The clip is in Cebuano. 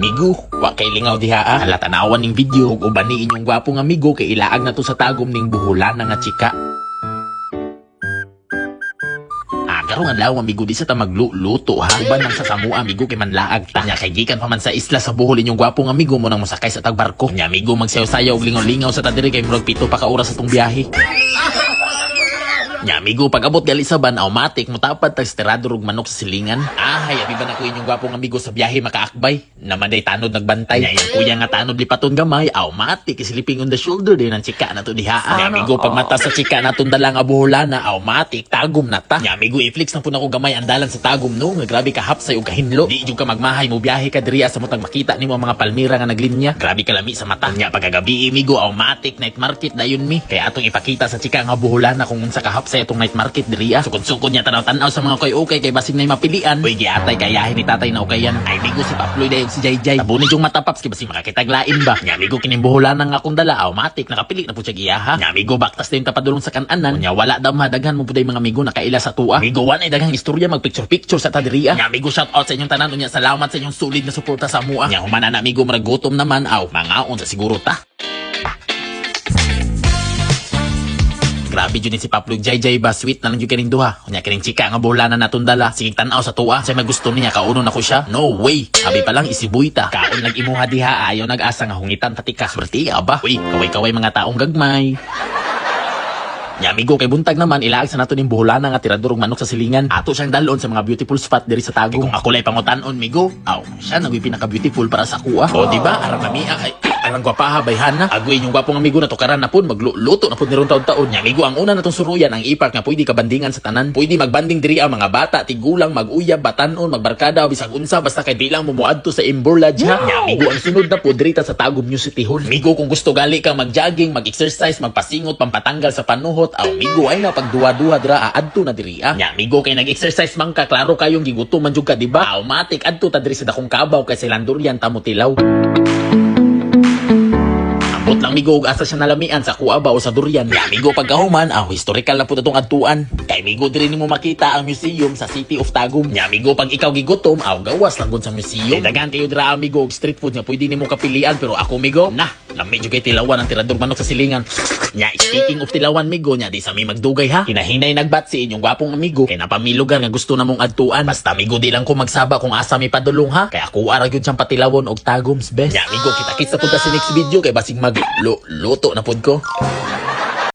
Amigo, wa kay lingaw diha ah. Hala, tanawan ning video ug ubani inyong gwapong amigo kay ilaag na to sa Tagum ning buholana nga chika. Ah, karong adlaw, amigo, di sa ta magluluto ha. Uban lang sa samua, amigo, kay manlaag ta. Nya kay gikan pa man sa isla sa Bohol inyong gwapong amigo mo nang mosakay sa tag barko. Nya amigo, magsayaw-sayaw og lingaw-lingaw sa ta diri kay murag 7 pa ka oras sa tong biyahe. Nya amigo, pag abot gali sa van, automatic mutapad tag tirador ug manok sa silingan. Ah, abi ba na ko inyong gwapong amigo sa biyahe makaakbay? Naman day tanod nagbantay. Nya iyang kuya nga tanod lipaton gamay, automatic sleeping on the shoulder din ang chika na to diha. Nya amigo, pag mata sa chika na dala nga buholana, automatic Tagum na ta. Nya amigo, i-flex na pud nako gamay ang dalan sa Tagum no, nga grabe ka hapsay ug kahinlo. Di jud ka magmahay mo biyahe ka diriya sa mutang makita nimo ang mga palmira nga naglinya. Grabe ka lami sa mata. Nya pagkagabi, amigo, automatic night market dayon mi. Kaya atong ipakita sa chika nga buholana kung unsa ka hapsay atong night market diriya. Sukod-sukod niya tanaw-tanaw sa mga kay okay kay basig na mapilian. Uy, giatay kayahin ni tatay na ukayan. Ay amigo, si Paploy dayon si Jay Jay. Tabuni yung mata, paps, kay basig makakitag lain ba. Nya amigo, kining buholana nga akong dala, automatic nakapili na pud siya iyaha. Nya amigo, baktas din tapadulong sa kananan. Nya wala daw madaghan mo pud mga amigo nakaila sa tuwa. Amigo, wa na daghang istorya, mag picture picture sa ta diriya. Nya amigo, shout out sa inyong tanan unya salamat sa inyong solid na suporta sa amua. Nya human na, amigo, murag gutom naman aw mangaon sa siguro ta. Grabe jud ni si Paplo Jay Jay ba, sweet na lang jud kaning duha. Unya kining chika nga bola na natong dala. Sige tan-aw sa tuwa. Siya may gusto niya kaunon ako siya. No way. Abi pa lang isibuy ta. Kaon lang imuha diha, ayaw nag-asa nga hungitan pati ka. Swerte ba? Uy, kaway-kaway mga taong gagmay. Nya amigo, kay buntag naman, ilaag sa nato ning buholana nga tirador og manok sa silingan. Ato siyang dalon sa mga beautiful spot diri sa Tagum. Kung ako lay pangutan-on, migo, aw, siya nagwi pinaka beautiful para sa kuha. O di ba? Arang lamia ay arang gwapaha bayhana. Agoy inyong gwapong amigo na tukaran na pud magluluto na pud ni taon-taon. Nya amigo, ang una natong suruyan ang e-park nga pwede kabandingan sa tanan. Pwede magbanding diri ang mga bata, tigulang, mag-uyab, batanon, magbarkada o bisag unsa basta kay di lang mo moadto sa Ember Lodge ha. Nya amigo, ang sunod na pud diri ta sa Tagum New City Hall. Amigo, kung gusto gali kang mag-jogging, mag-exercise, magpasingot, pampatanggal sa panuhot, aw amigo, ay na pagduwa-duwa dira adto na diri ah. Nya amigo, kay nag-exercise man ka, klaro kayong gigutom man jud ka, di ba? Automatic adto ta diri sa Dakong Kabaw kay sa Landurian ta motilaw. Ambot lang migo og asa siya nalamian sa kuha ba o sa durian. Ya amigo, pagkahuman, aw historical na pud atong adtuan. Kay migo, diri nimo makita ang museum sa City of Tagum. Nya amigo, pag ikaw gigutom, aw gawas lang gud sa museum. Kay daghan kayo dira, amigo, og street food nga pwede nimo kapilian, pero ako migo, na lami jud kay tilawan ang tirador manok sa silingan. Nya speaking of tilawan migo, nya di sa mi magdugay ha. Hinahinay nagbat si inyong gwapong amigo kay napami lugar nga gusto namong adtuan. Basta amigo, di lang ko magsaba kung asa mi padulong ha. Kay ako ara gyud siyang patilawon og Tagum's best. Nya amigo, kita-kits na pud ta sa next video kay basig magluto na pud ko.